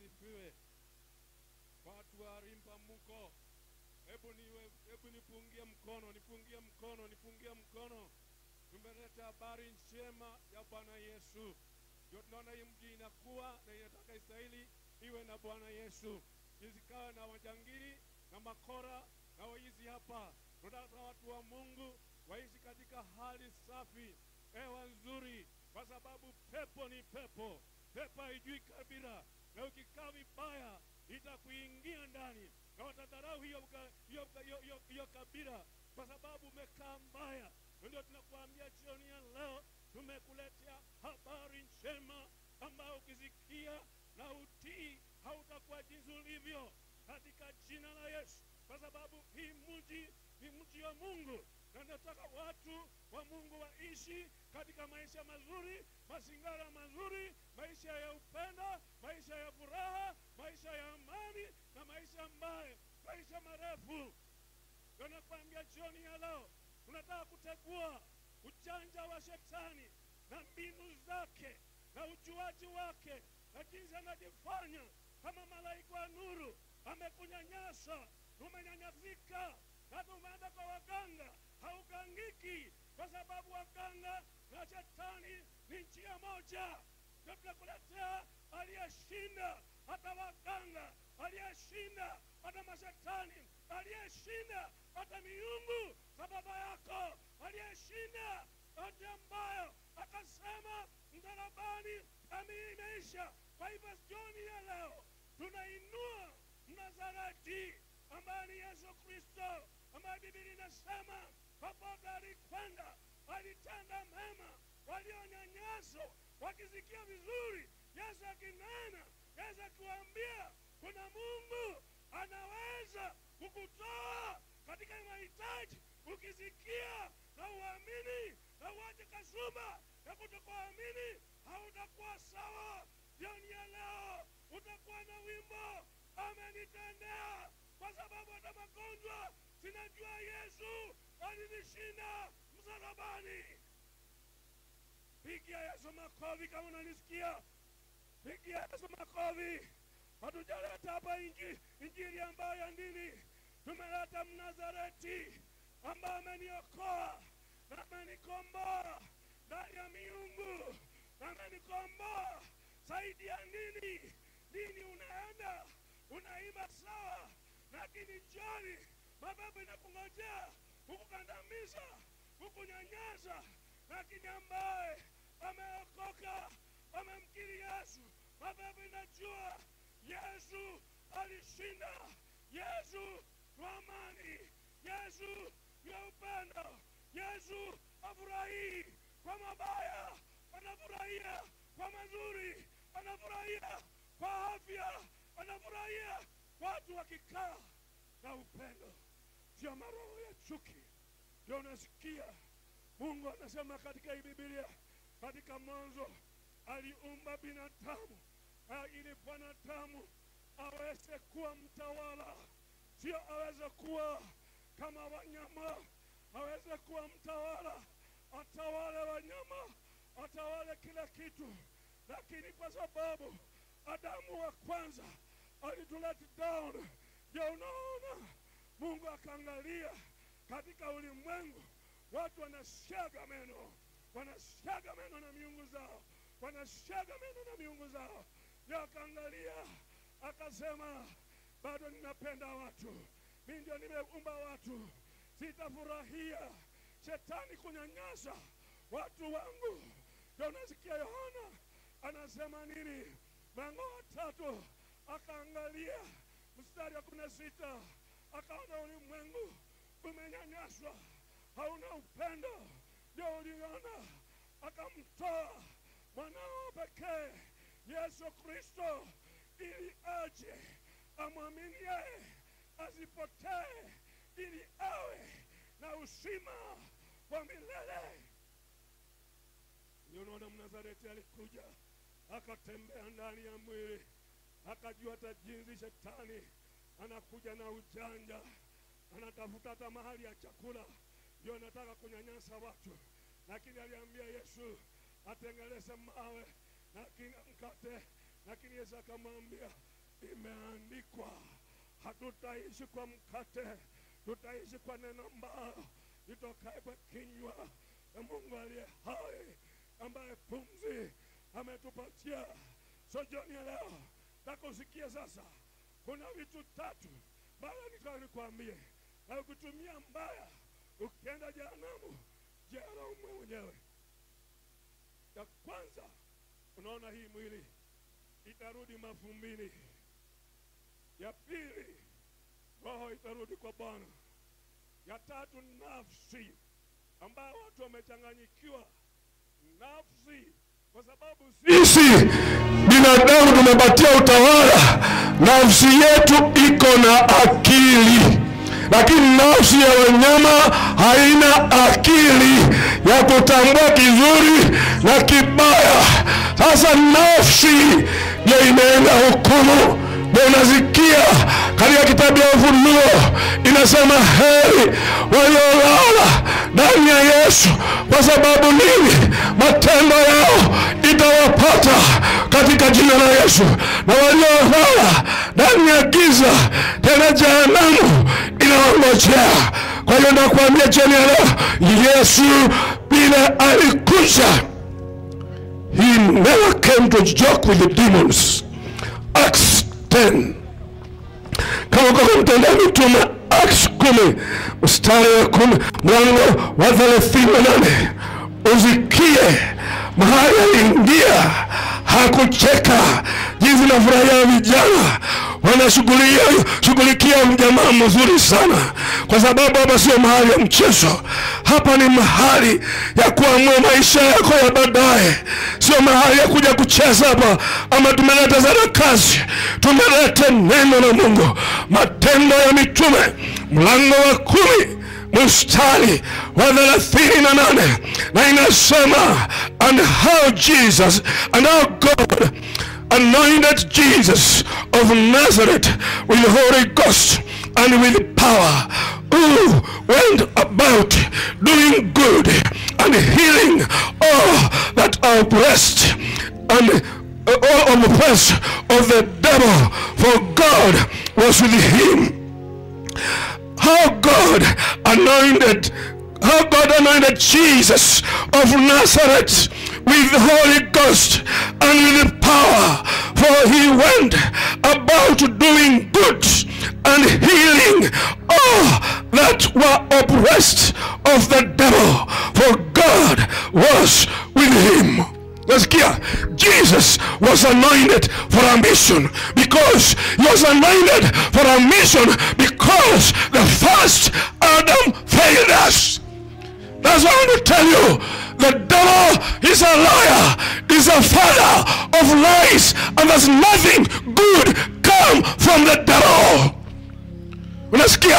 asifiwe. Watu wa Rimba muko, hebu nipungie mkono, nipungie mkono, nipungie mkono. Tumeleta habari njema ya Bwana Yesu. Ndio tunaona hii mji inakuwa na inataka Israeli iwe na Bwana Yesu. Isikawe na wajangili na makora na waizi hapa. Tunataka watu wa Mungu waishi katika hali safi, hewa nzuri, kwa sababu pepo ni pepo. Pepo haijui kabila, na ukikaa vibaya itakuingia ndani, na watadharau hiyo kabila kwa sababu umekaa mbaya. Ndio tunakuambia jioni ya leo tumekuletea habari njema ambayo ukisikia na utii hautakuwa jinsi ulivyo, katika jina la Yesu. Kwa sababu hii mji ni mji wa Mungu, na nataka watu wa Mungu waishi katika maisha mazuri, mazingara mazuri, maisha ya upendo, maisha ya furaha, maisha ya amani, na maisha ambayo maisha marefu. Ndio nakwambia jioni ya leo tunataka kutegua ujanja wa shetani na mbinu zake na ujuaji wake na jinsi anajifanya kama malaika wa nuru. Amekunyanyasa, umenyanyasika, hata umeenda kwa waganga haugangiki, kwa sababu waganga na shetani ni njia moja. Ndio tunakuletea aliyeshinda hata waganga, aliyeshinda hata mashetani, aliyeshinda hata miungu za baba yako, aliyeshinda hata ambayo akasema msalabani imeisha. Kwa hivyo jioni ya leo tunainua Mnazareti ambaye ni Yesu Kristo, ambaye Biblia inasema popote alikwenda alitenda mema, walionyanyaswa wakisikia vizuri Yesu akinena, Yesu akiwaambia kuna Mungu anaweza kukutoa katika mahitaji. Ukisikia na uamini na uache kasumba ya kutokuamini, hautakuwa sawa. Jioni ya leo utakuwa na wimbo amenitendea, kwa sababu hata magonjwa sinajua Yesu alinishinda msalabani. Pigia Yesu makofi kama unanisikia. Pigia Yesu makofi. Hatujaleta hapa injili ambayo ya dini. Tumeleta Mnazareti ambaye ameniokoa na amenikomboa ndani ya miungu, na amenikomboa zaidi ya nini. Dini unaenda unaimba sawa, lakini jioni mababu inakungojea kukukandamiza, kukunyanyasa. Lakini ambaye ameokoka, amemkiri Yesu, mababu inajua Yesu alishinda. Yesu ni amani, Yesu ni upendo, Yesu afurahii kwa mabaya, anafurahia kwa mazuri, anafurahia kwa afya, anafurahia watu wakikaa na upendo, sio maroho ya chuki. Ndio unasikia Mungu anasema katika Biblia, katika Mwanzo aliumba binadamu ili binadamu aweze kuwa mtawala, sio aweze kuwa kama wanyama, aweze kuwa mtawala, atawale wanyama, atawale kila kitu. Lakini kwa sababu Adamu wa kwanza alituleta down, ndio unaona Mungu akaangalia katika ulimwengu watu wanashaga meno, wanashaga meno na miungu zao, wanashaga meno na miungu zao. Ndio akaangalia akasema, bado ninapenda watu, mimi ndio nimeumba watu, sitafurahia shetani kunyanyasa watu wangu. Ndio unasikia Yohana anasema nini? Mlango wa 3 akaangalia mstari wa 16, akaona ulimwengu umenyanyaswa, hauna upendo. Ndio uliona akamtoa mwanao pekee Yesu Kristo ili aje amwamini yeye asipotee, ili awe na uzima wa milele. Ndio unaona Mnazareti alikuja akatembea ndani ya mwili, akajua hata jinsi shetani anakuja na ujanja, anatafuta hata mahali ya chakula, ndio anataka kunyanyasa watu. Lakini aliambia Yesu atengeleze mawe na mkate, lakini Yesu akamwambia Imeandikwa, hatutaishi kwa mkate, tutaishi kwa neno ambalo litokaye kwa kinywa ya Mungu aliye hai, ambaye pumzi ametupatia. So jioni ya leo nakusikia sasa, kuna vitu tatu bado nitaka nikwambie, na ukitumia mbaya ukienda jehanamu, jehanamu mwenyewe. Ya kwanza, unaona hii mwili itarudi mavumbini. Ya pili, roho itarudi kwa Bwana. Ya tatu, nafsi, ambayo watu wamechanganyikiwa. Nafsi, kwa sababu sisi binadamu tumepatia utawala, nafsi yetu iko na akili, lakini nafsi ya wanyama haina akili ya kutambua kizuri na kibaya. Sasa nafsi ndio imeenda hukumu. Ndio unasikia katika kitabu ya Ufunuo inasema heri waliolala ndani ya Yesu, kwa sababu nini? Matendo yao itawapata katika jina la Yesu. Na waliolala ndani ya giza, tena jehanamu inawangojea. Kwa hiyo nakuambia jioni ya leo, Yesu bila alikuja, he never came to joke with the demons. Acts 10. Kama uko mtandao mitume, Acts 10 mstari wa 10 mlango wa 38, usikie mahali aliingia hakucheka. Jinsi nafurahia vijana wanashughulikia mjamaa mzuri sana, kwa sababu hapa sio mahali ya mchezo. Hapa ni mahali ya kuamua maisha yako ya baadaye, sio mahali ya kuja kucheza hapa ama tumeleta sarakasi. Tumeleta neno la Mungu. Matendo ya Mitume mlango wa 10 mstari wa 38, na inasema, and how Jesus and how God anointed Jesus of Nazareth with the Holy Ghost and with power, who went about doing good and healing all that are oppressed and all oppressed of the devil, for God was with him. How God anointed Jesus of Nazareth with the Holy Ghost and with power, for he went about doing good and healing all that were oppressed of the devil, for God was with him. Nasikia, Jesus was anointed for a mission, because he was anointed for a mission because the first Adam failed us. That's what I want to tell you. The devil is a liar, is a father of lies, and there's nothing good come from the devil. Unasikia?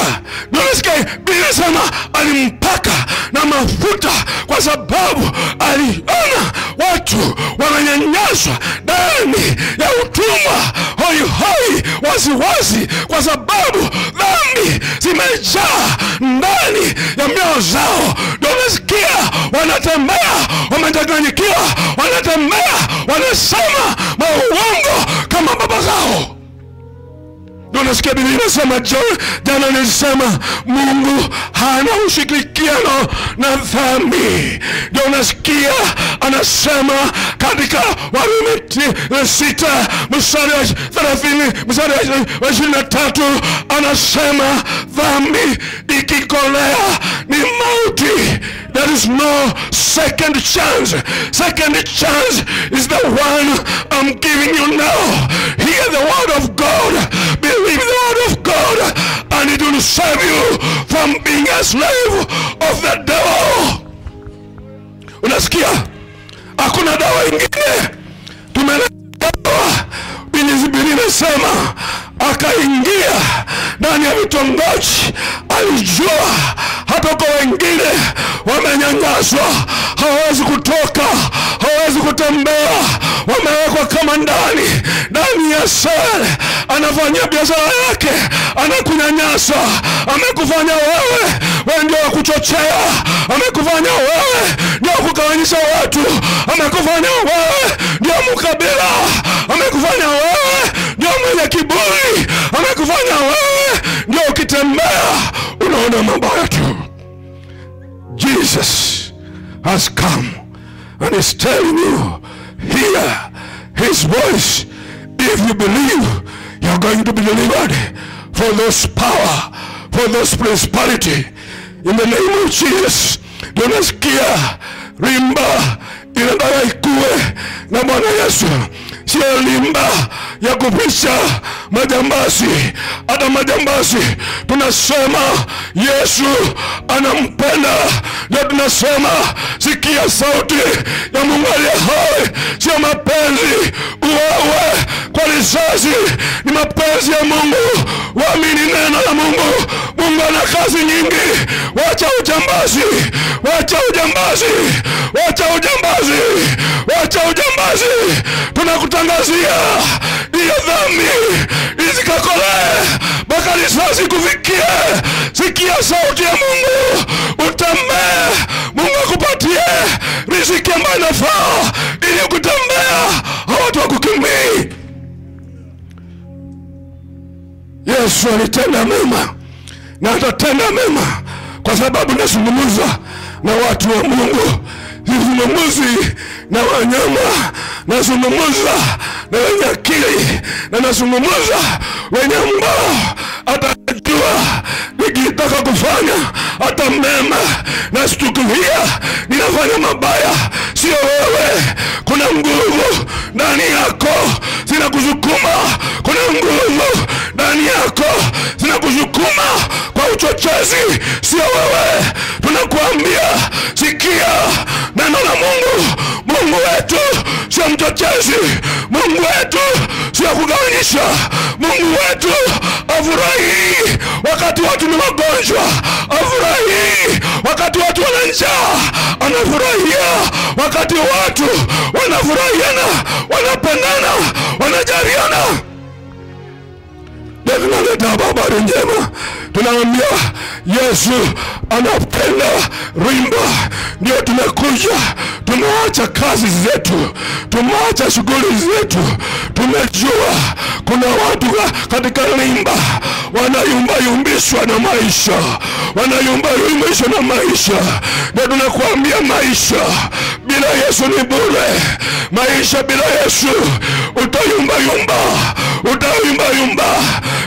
Unasikia? Biblia inasema alimpaka na mafuta kwa sababu aliona watu wananyanyaswa ndani ya utumwa, hoi hoi, wasiwasi, kwa sababu dhambi zimejaa ndani ya mioyo zao. Ndio unasikia wanatembea wamechanganyikiwa, wanatembea wanasema mauongo kama baba zao. Ndio nasikia Biblia inasema, jana nilisema Mungu hana ushirikiano na dhambi. Ndio nasikia anasema katika Warumi 6 mstari wa 30 mstari wa 23, anasema dhambi ikikolea ni mauti. There is no second chance. Second chance is the one I'm giving you now. Hear the word of God. Believe the word of God, and it will save you from being a slave of the devil. Unasikia? Hakuna dawa ingine. Tumeleta dawa. Biblia inasema akaingia ndani ya vitongoji, alijua hata kwa wengine wamenyanyaswa, hawawezi kutoka, hawawezi kutembea, wamewekwa kama ndani ya sel. Anafanyia biashara yake, anakunyanyasa, amekufanya wewe wewe ndio kuchochea, amekufanya wewe ndio kugawanyisha watu, amekufanya wewe ndio mkabila, amekufanya wewe ndio mwenye kiburi. Tunaona mabaya tu. Jesus has come and is telling you, hear his voice. If you believe, you're going to be delivered for those power, for those principality. In the name of Jesus, tunasikia rimba inataka ikue na Bwana Yesu. Sio limba ya kupisha majambazi. Hata majambazi tunasema Yesu anampenda. Ndio tunasema sikia sauti ya Mungu aliye hai. Sio mapenzi uwawe kwa risasi, ni mapenzi ya Mungu. Waamini neno la Mungu. Mungu ana kazi nyingi. Wacha ujambazi, wacha ujambazi, wacha ujambazi, wacha ujambazi. Tunakutangazia hiyo dhambi isikakolee mpaka risasi kufikie. Sikia sauti ya Mungu, utembee. Mungu akupatie riziki ambayo inafaa ili kutembea, hawatu wakukimbii. Yesu alitenda mema na atatenda mema, kwa sababu nazungumza na watu wa Mungu. Sizungumzi na wanyama, nazungumza na wenye akili, na nazungumza wenye ambao atajua nikitaka kufanya hata mema na situkuhia ninafanya mabaya. Sio wewe, kuna nguvu ndani yako zinakusukuma, kuna nguvu ndani yako zinakusukuma kwa uchochezi. Sio wewe, tunakuambia sikia neno la Mungu. Mungu wetu sio mchochezi, Mungu wetu sio kugawanyisha. Mungu wetu afurahi wakati watu ni wagonjwa, afurahi wakati watu wana njaa, anafurahia wakati watu wanafurahiana, wanapendana, wanajaliana. Ndio tunaleta habari njema. Tunaambia Yesu anapenda rimba. Ndio tumekuja, tumeacha kazi zetu, tumeacha shughuli zetu. Tumejua kuna watu katika rimba wanayumba-yumbishwa na maisha, wanayumba-yumbishwa na maisha. Ndio tunakuambia maisha bila Yesu ni bure. Maisha bila Yesu utayumba-yumba, utayumba-yumba.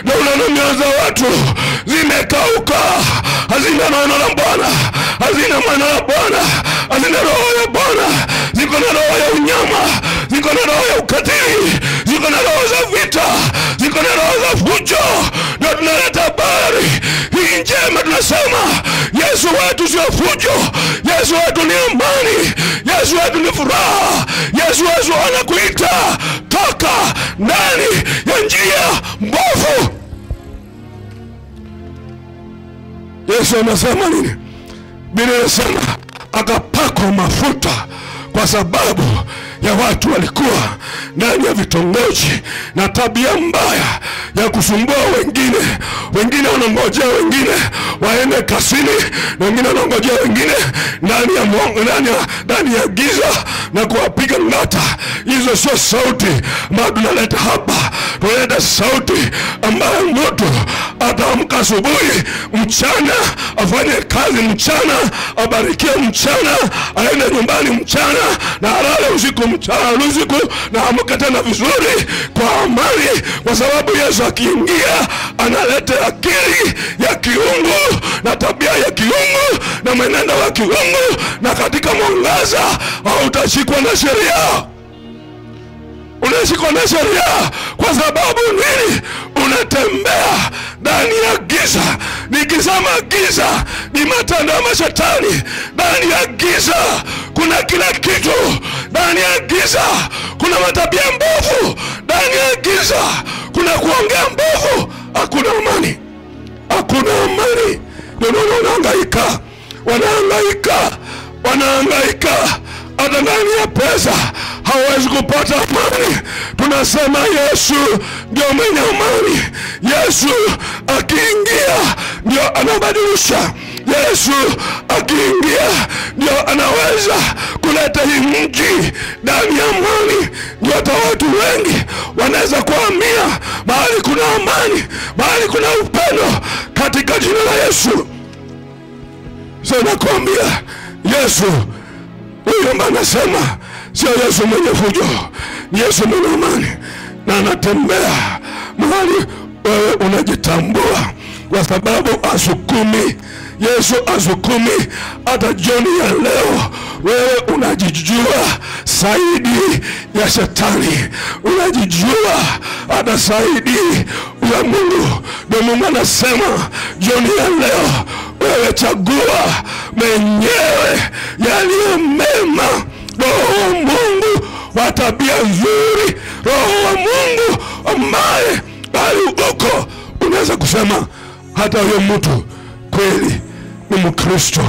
Ndio unaona watu zimekauka, hazina neno la Bwana, hazina maana la Bwana, hazina roho ya Bwana. Ziko na roho ya unyama, ziko na roho ya ukatili, ziko na roho za vita, ziko na roho za fujo. Ndio tunaleta habari hii njema, tunasema Yesu wetu sio fujo, Yesu wetu ni amani, Yesu wetu ni furaha. Yesu wetu anakuita toka ndani ya njia mbovu. Yesu anasema nini? Biblia inasema akapakwa mafuta kwa sababu ya watu walikuwa ndani ya vitongoji na tabia mbaya ya kusumbua wengine. Wengine wanangojea wengine waende kasini, na wengine wanangojea wengine ndani ya giza na kuwapiga ngata. Hizo sio sauti ambayo tunaleta hapa. Tunaleta sauti ambayo mtu ataamka asubuhi, mchana afanye kazi mchana, abarikie mchana, aende nyumbani mchana, na alale usiku mchana usiku, na amke tena vizuri kwa amani, kwa sababu Yesu akiingia analeta akili ya kiungu na tabia ya kiungu na mwenendo wa kiungu, na katika mwangaza hautashikwa na sheria. Unashikwa na sheria kwa sababu nini? Unatembea ndani ya giza. Nikisema giza ni matendo ya mashetani. Ndani ya giza kuna kila kitu. Ndani ya giza kuna matabia mbovu. Ndani ya giza kuna kuongea mbovu. Hakuna amani, hakuna amani. Ndio wanahangaika, wanahangaika, wanahangaika. Hata ndani ya pesa hawezi kupata amani. Tunasema Yesu ndio mwenye amani. Yesu akiingia ndio anabadilisha. Yesu akiingia ndio anaweza kuleta hii mji ndani ya amani. Ndio hata watu wengi wanaweza kuhamia mahali kuna amani, mahali kuna upendo, katika jina la Yesu. So nakwambia Yesu huyo anasema sio Yesu mwenye fujo, ni Yesu mwenye amani, na anatembea mahali wewe unajitambua, kwa sababu asukumi. Yesu asukumi. Hata jioni ya leo wewe unajijua zaidi ya shetani, unajijua hata zaidi ya Mungu. Ndio Mungu anasema jioni ya leo wewe chagua mwenyewe yaliyo mema. Roho wa Mungu wa tabia nzuri, Roho wa Mungu ambaye bali uko unaweza kusema hata huyo mtu kweli ni Mkristo,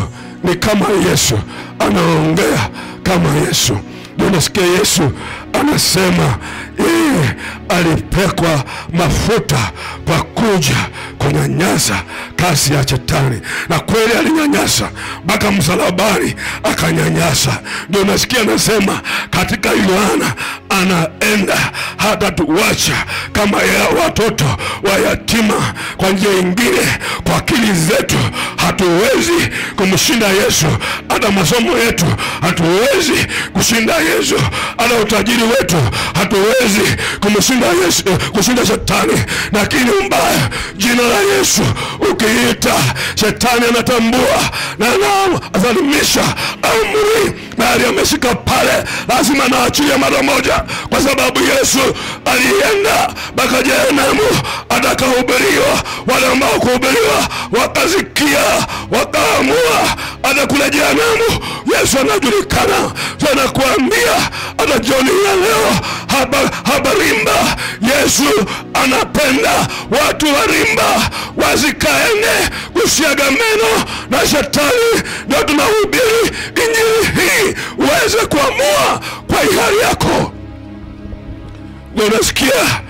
ni kama Yesu, anaongea kama Yesu. Ndio nasikia Yesu anasema yeye alipekwa mafuta kwa kuja kunyanyasa kasi ya shetani, na kweli alinyanyasa mpaka msalabani akanyanyasa. Ndio nasikia anasema katika Yohana anaenda hata tuwacha kama ya watoto wa yatima. Kwa njia nyingine, kwa akili zetu hatuwezi kumshinda Yesu, hata masomo yetu hatuwezi kushinda Yesu, hata utajiri wetu hatuwezi kumshinda Yesu, kushinda shetani. Lakini mbaya, jina la Yesu ukiita, shetani anatambua na anasalimisha amri, bali ameshika pale, lazima naachilia mara moja, kwa sababu Yesu alienda mpaka jehanamu atakahubiriwa. Wale ambao kuhubiriwa wakasikia, wakaamua hata kule jehanamu Yesu anajulikana. So nakuambia hata jioni ya leo hapa Rimba, Yesu anapenda watu wa Rimba wasikaende kusiaga meno na shetani. Ndio tunahubiri injili hii uweze kuamua kwa hiari yako. Ndio nasikia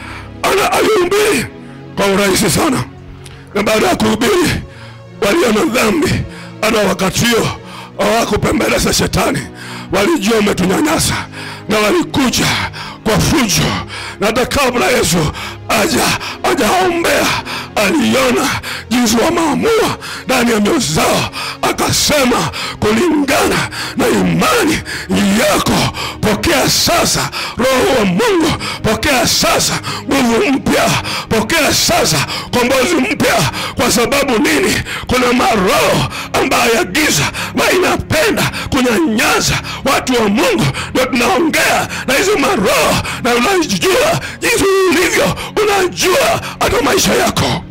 alihubiri kwa urahisi sana, na baada ya kuhubiri walio na dhambi hata wakati huo hawakupembeleza shetani, walijua umetunyanyasa na walikuja kwa fujo. Na hata kabla Yesu hajaombea aliona jinsi wameamua ndani ya mioyo zao, akasema kulingana na imani yako pokea sasa Roho wa Mungu, pokea sasa nguvu mpya, pokea sasa kombozi mpya. Kwa sababu nini? Kuna maroho ambayo ya giza na inapenda kunyanyaza watu wa Mungu. Ndio tunaongea na hizo maroho, na unajua jinsi ulivyo, unajua hata maisha yako.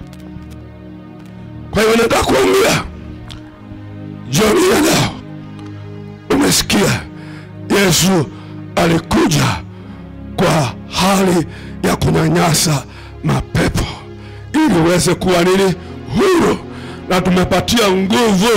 Kwa hiyo nataka kuambia jioni ya leo, umesikia Yesu alikuja kwa hali ya kunyanyasa mapepo ili uweze kuwa nini? Huru. Na tumepatia nguvu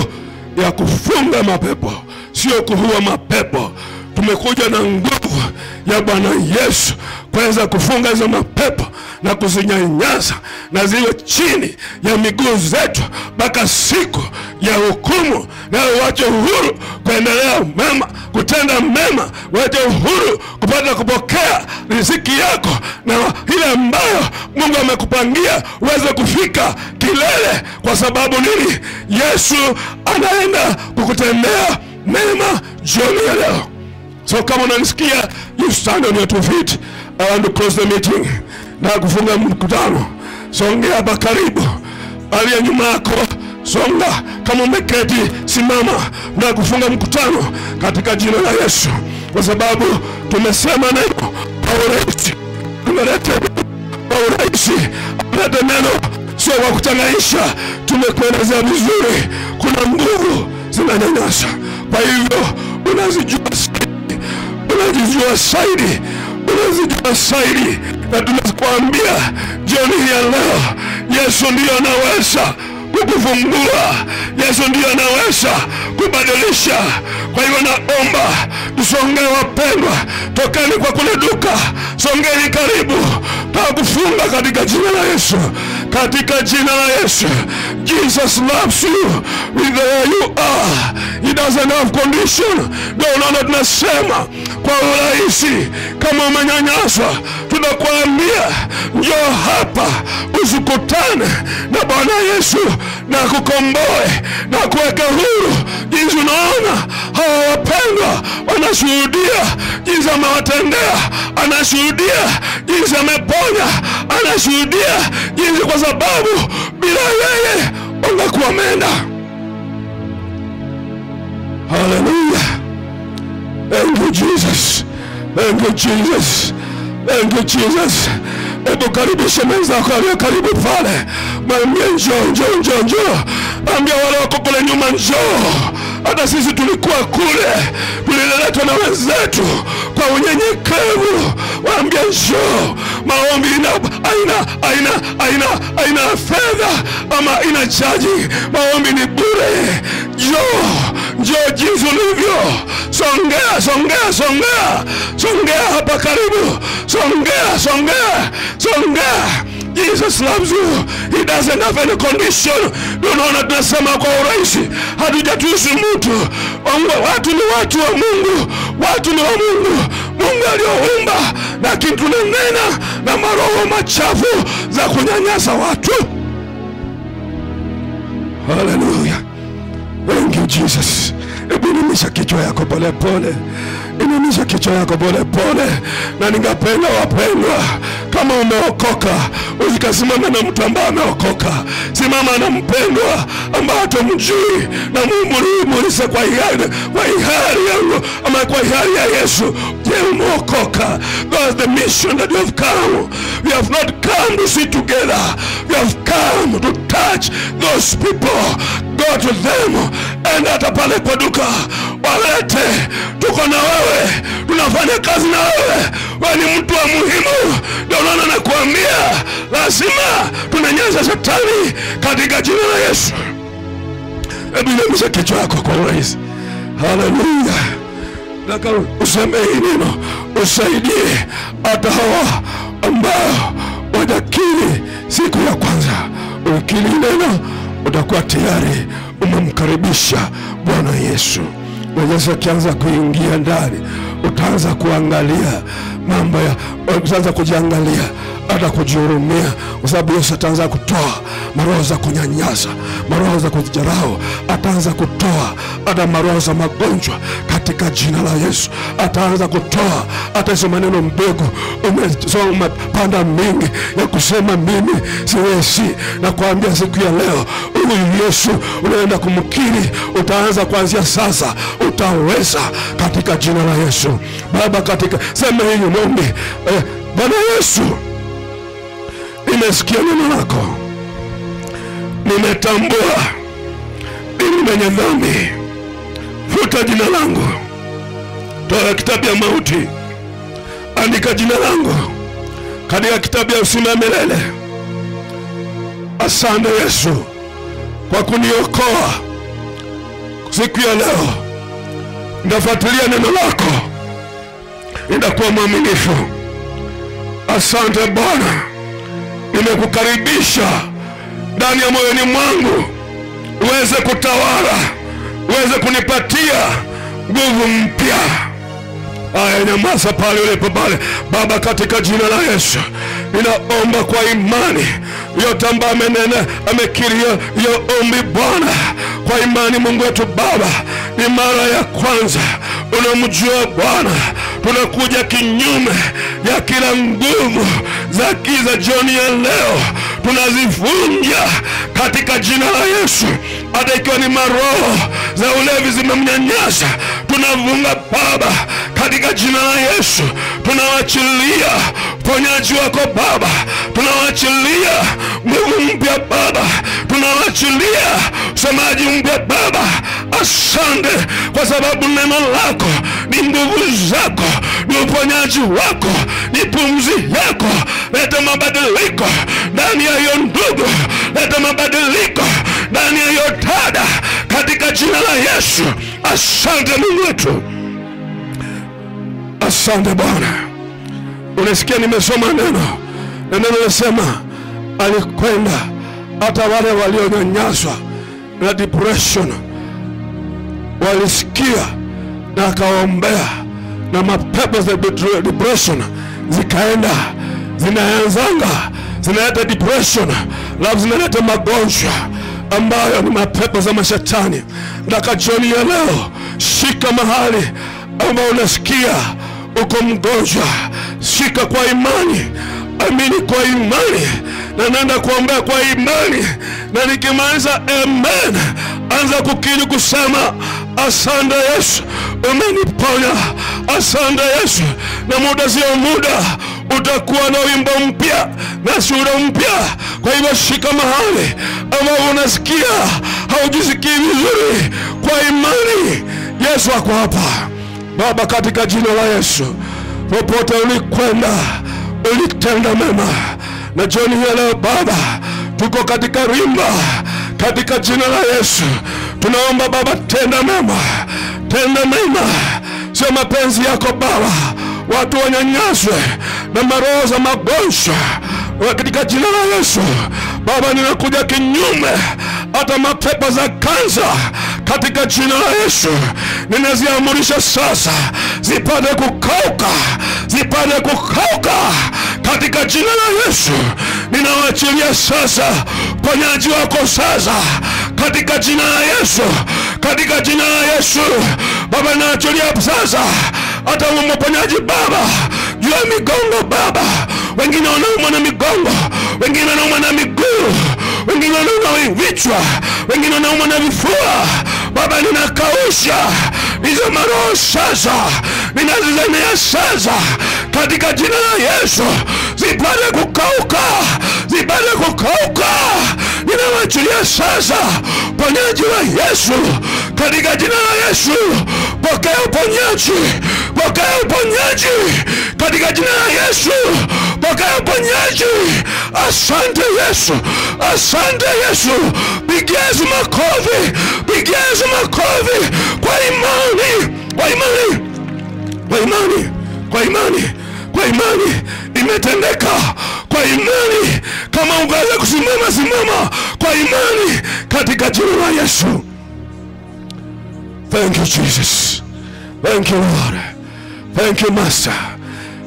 ya kufunga mapepo, sio kuhua mapepo. Tumekuja na nguvu ya Bwana Yesu kuweza kufunga hizo mapepo na kuzinyanyasa na ziwe chini ya miguu zetu mpaka siku ya hukumu. Na uache uhuru kuendelea mema, kutenda mema, uache uhuru kupata kupokea riziki yako na ile ambayo Mungu amekupangia uweze kufika kilele. Kwa sababu nini? Yesu anaenda kukutendea mema jioni ya leo. So kama unanisikia, you stand on your two feet. I want to close the meeting. Na kufunga mkutano. Songea hapa karibu. Aliye nyuma yako, songa. Kama umeketi, simama. Na kufunga mkutano katika jina la Yesu. Kwa sababu tumesema neno kwa urahisi. Tumeleta kwa urahisi. Tumeleta neno sio kwa kutangaisha. Tumekuelezea vizuri. Kuna nguvu zinanyanyasa. Kwa hivyo unazijua zaidi, unazijua zaidi, unazijua zaidi. Na tunakuambia jioni hii ya leo, Yesu ndiyo anaweza kukufungua. Yesu ndiyo anaweza kubadilisha. Kwa hivyo naomba tusongee wapendwa, tokeni kwa kule duka, songeni karibu, kufunga katika jina la Yesu, katika jina la Yesu. Jesus loves you with the way you are. He doesn't have condition. Ndio unaona tunasema kwa urahisi, kama umenyanyaswa tunakuambia njoo hapa usikutane na Bwana Yesu na kukomboe na kuweka huru. Jinsi unaona hawa wapendwa wanashuhudia jinsi amewatendea, anashuhudia jinsi ameponya, anashuhudia jinsi, kwa sababu bila yeye ungekuwa umeenda. Hallelujah. Thank you Jesus. Thank you Jesus. Thank you Jesus. Hebu karibisha mwenzako aliye karibu pale, mwambie njoo, njoo, njoo, njoo. Ambia wale wako kule nyuma njoo. Hata sisi tulikuwa kule, tuliletwa na wenzetu kwa unyenyekevu. Waambie njoo. Maombi ina aina aina aina fedha ama ina chaji. Maombi ni bure. Njoo, njoo jinsi ulivyo. Songea, songea, songea. Songea hapa karibu. Songea, songea, songea. Jesus loves you. He doesn't have any condition. Unaona tunasema kwa urahisi, hatujatusi mtu. Watu ni watu wa Mungu, watu ni wa Mungu, Mungu aliyoumba, lakini tunanena na maroho machafu za kunyanyasa watu. Hallelujah. Thank you Jesus. Hebu inamisha kichwa yako pole pole. Inamisha kichwa yako pole pole. Na ningependa wapendwa, kama umeokoka, usikasimame na mtu ambaye ameokoka. Simama na mpendwa ambaye hatumjui, na muulize kwa hiari, kwa hiari yangu ama kwa hiari ya Yesu, je, umeokoka? That's the mission that you have come. We have not come to sit together. We have come to touch those people. Go to them. Enda hata pale kwa duka, walete. Tuko na wewe, tunafanya kazi na wewe. Wewe ni mtu wa muhimu. Ndio maana nakuambia lazima tunanyaza shetani katika jina la Yesu. Hebu inamisha kichwa yako kwa urahisi. Hallelujah. Nataka useme hii neno, usaidie hata hawa ambao wajakiri siku ya kwanza. Ukiri neno, utakuwa tayari umemkaribisha Bwana Yesu. Na Yesu akianza kuingia ndani, utaanza kuangalia mambo ya, utaanza kujiangalia, hata kujihurumia, kwa sababu Yesu ataanza kutoa maroho za kunyanyasa, maroho za kujidharau, ataanza kutoa hata maroho za magonjwa katika jina la Yesu. Ataanza kutoa hata hizo maneno mbegu umepanda mingi ya kusema mimi siwezi. Na kuambia siku ya leo, huyu Yesu unaenda kumkiri, utaanza kuanzia sasa, utaweza katika jina la Yesu. Baba, katika sema hii maombi, Bwana Yesu, nimesikia neno lako, nimetambua mimi mwenye dhambi. Futa jina langu, toa kitabu ya mauti, andika jina langu katika kitabu ya uzima milele. Asante Yesu kwa kuniokoa siku ya leo. Nitafuatilia neno lako, nitakuwa mwaminifu. Asante Bwana, nimekukaribisha ndani ya moyoni mwangu, uweze kutawala, uweze kunipatia nguvu mpya. Aya, nyamaza pale ulipo pale. Baba, katika jina la Yesu, ninaomba kwa imani yote ambaye amenena, amekiri hiyo ombi Bwana, kwa imani Mungu wetu Baba, ni mara ya kwanza unamjua Bwana. Tunakuja kinyume ya kila nguvu za giza jioni ya leo, tunazivunja katika jina la Yesu. Hata ikiwa ni maroho za ulevi zimemnyanyasa, tunavunga Baba katika jina la Yesu. Tunawachilia uponyaji wako Baba, tunawachilia nguvu mpya Baba, tunawachilia usemaji mpya Baba. Asante kwa sababu neno lako ni nguvu zako, ni uponyaji wako, ni pumzi yako. Leta mabadiliko ndani ya hiyo ndugu, leta mabadiliko ndani ya hiyo dada katika jina la Yesu. Asante Mungu wetu, asante Bwana. Unasikia nimesoma neno, na neno linasema alikwenda hata wale walionyanyaswa na depression walisikia na akaombea, na mapepo za depression zikaenda, zinaanzanga, zinaleta depression, labda zinaleta magonjwa. ambayo ni mapepo za mashetani. Nataka jioni ya leo, shika mahali ambao unasikia uko mgonjwa, shika kwa imani, amini kwa imani, na nenda kuombea kwa imani. Na nikimaliza amen, anza kukiri kusema asante Yesu, umeniponya, asante Yesu. Na muda sio muda utakuwa na wimbo mpya na sura mpya. Kwa hivyo shika mahali ambao unasikia haujisikii vizuri, kwa imani Yesu ako hapa. Baba, katika jina la Yesu, popote ulikwenda ulitenda mema, na jioni hii leo Baba tuko katika rimba, katika jina la Yesu tunaomba Baba, tenda mema, tenda mema. Sio mapenzi yako Baba watu wanyanyaswe na maroho za magonjwa. Katika jina la Yesu Baba, ninakuja kinyume hata mapepo za kansa, katika jina la Yesu ninaziamurisha sasa zipate kukauka, zipate kukauka katika jina la Yesu. Ninawaachilia sasa ponyaji wako sasa katika jina la Yesu, katika jina la Yesu Baba, ninaachilia sasa hata mponyaji Baba juu ya migongo Baba. Wengine wanaumwa na migongo, wengine wanaumwa na miguu, wengine wanaumwa na vichwa, wengine wanaumwa na vifua. Baba, ninakausha hizo maroho sasa, ninazizemea sasa katika jina la Yesu, zipate kukauka, zipate kukauka. Ninawaachilia sasa ponyaji wa Yesu katika jina la Yesu. Pokea uponyaji, pokea uponyaji katika jina la Yesu, pokea uponyaji. Asante Yesu, asante Yesu. Pigia Yesu makofi, pigia Yesu makofi kwa imani, kwa imani, kwa imani, kwa imani, kwa imani imetendeka. Kwa imani, kama ungeweza kusimama, simama kwa imani katika jina la Yesu. Thank you Jesus. Thank you Lord. Thank you Master.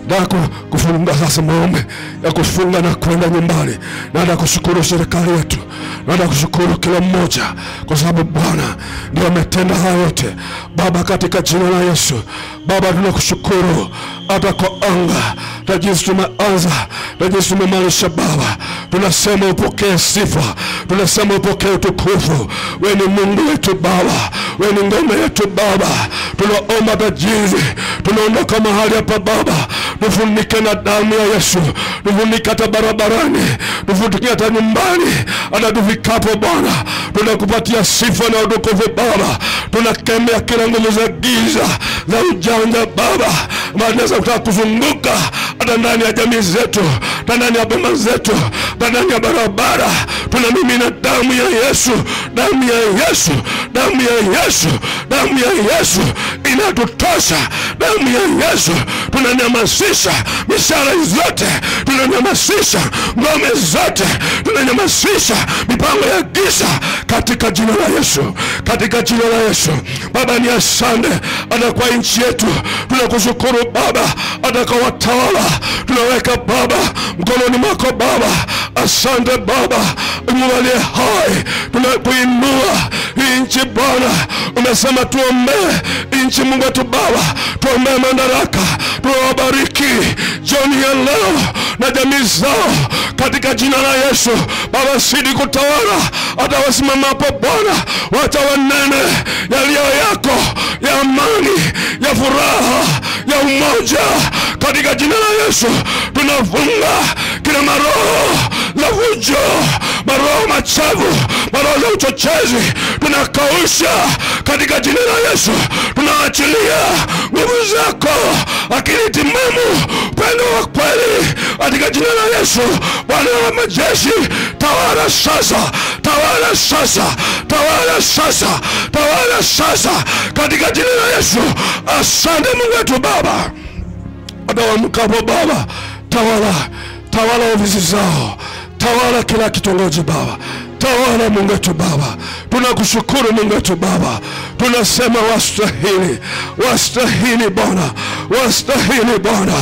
Nataka kufunga sasa maombi ya kufunga na kwenda nyumbani. Nataka kushukuru serikali yetu. Nataka kushukuru kila mmoja kwa sababu Bwana ndiye ametenda haya yote. Baba, katika jina la Yesu, Baba tunakushukuru hata kwa anga na jinsi tumeanza na jinsi tumemalisha Baba. Tunasema upokee sifa, tunasema upokee utukufu. Wewe ni Mungu wetu Baba, wewe ni ngome yetu Baba. Tunaomba hata jinsi tunaondoka mahali hapa Baba, tufunike na damu ya Yesu, tufunike hata barabarani, tufunike hata nyumbani, hata tufikapo Bwana tunakupatia sifa na utukufu Baba. Tunakemea kila nguvu za giza za ujanja Baba, maana kutaka kuzunguka hata ndani ya jamii zetu, hata ndani ya boma zetu, hata ndani ya barabara. Tunamimina damu ya Yesu, damu ya Yesu, damu ya Yesu, damu ya Yesu inatutosha. Damu ya Yesu tunanyamasisha mishale zote, tunanyamasisha ngome zote, tunanyamasisha mipango ya giza katika jina la Yesu, katika jina la Yesu. Baba ni asante hata kwa nchi yetu, tunakushukuru Baba, hata kwa watawala tunaweka Baba mkononi mwako Baba. Asante Baba, Mungu aliye hai, tunakuinua hii nchi Bwana. Umesema tuombee nchi Mungu wetu Baba, tuombee madaraka, tuwabariki jioni ya leo na jamii zao katika jina la Yesu. Baba, zidi kutawala hata wasimamapo Bwana, wacha wanene yaliyo yako ya amani, ya furaha, ya umoja katika jina la Yesu. Tunafunga kila maroho za fujo, maroho machafu, maroho za uchochezi, tunakausha katika jina la Yesu. Tunaachilia nguvu zako, akili timamu, upendo wa kweli katika jina la Yesu. Bwana wa majeshi, tawala sasa, tawala sasa, tawala sasa, tawala sasa katika jina la Yesu. Asante Mungu wetu Baba. Adawamkapo Baba, tawala, tawala ofisi zao, tawala kila kitongoji Baba, tawala Mungu wetu Baba. Tunakushukuru Mungu wetu Baba, tunasema wastahili, wastahili Bwana, wastahili Bwana,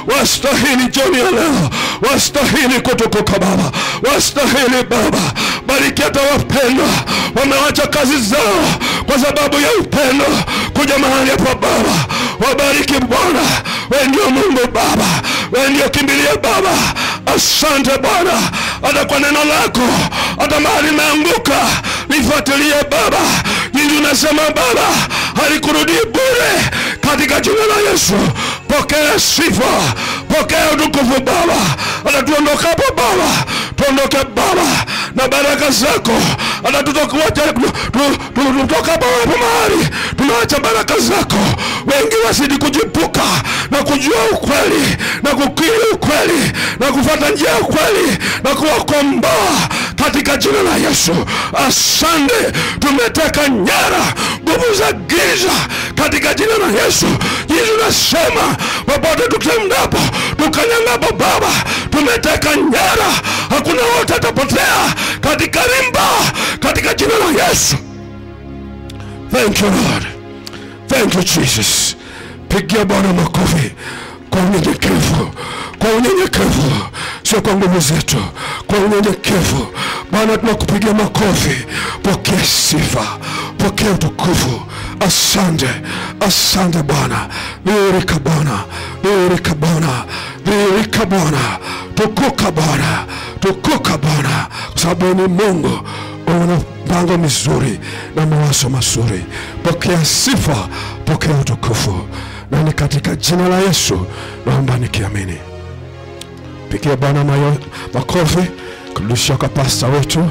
Wastahili jioni ya leo, wastahili kutukuka Baba, wastahili Baba. Bariki hata wapendwa wamewacha kazi zao kwa sababu ya upendo kuja mahali hapa Baba. Wabariki Bwana, wewe ndio Mungu Baba, wewe ndio kimbilio Baba. Asante Bwana, hata kwa neno lako, hata mahali nimeanguka nifuatilie Baba. Jinsi unasema Baba, halikurudi bure, katika jina la Yesu. Pokea sifa, pokea utukufu Baba. Hata tuondokapo Baba, tuondoke Baba na baraka zako. Hata tutokapo hapo mahali tunaacha baraka zako. Wengi wasidi kujipuka na kujua ukweli na kukiri ukweli na kufuata njia ya ukweli na kuwakomboa katika jina la Yesu. Asante, tumeteka nyara nguvu za giza katika jina la Yesu. Yesu nasema popote tutendapo, tukanyangapo Baba, tumeteka nyara, hakuna wote atapotea katika rimba, katika jina la Yesu. Thank you Lord, thank you Jesus. Pigia Bwana makofi kwa unyenyekevu, kwa unyenyekevu, sio kwa nguvu zetu, kwa unyenyekevu. Bwana tunakupigia makofi. Pokea sifa, pokea utukufu. Asante, asante Bwana. Dhihirika Bwana, dhihirika Bwana, dhihirika Bwana. Tukuka Bwana, tukuka Bwana, kwa sababu ni Mungu una mipango mizuri na mawazo mazuri. Pokea sifa, pokea utukufu. Na ni katika jina la Yesu naomba nikiamini. Pigia Bwana makofi. Kurudishia kwa pastor wetu.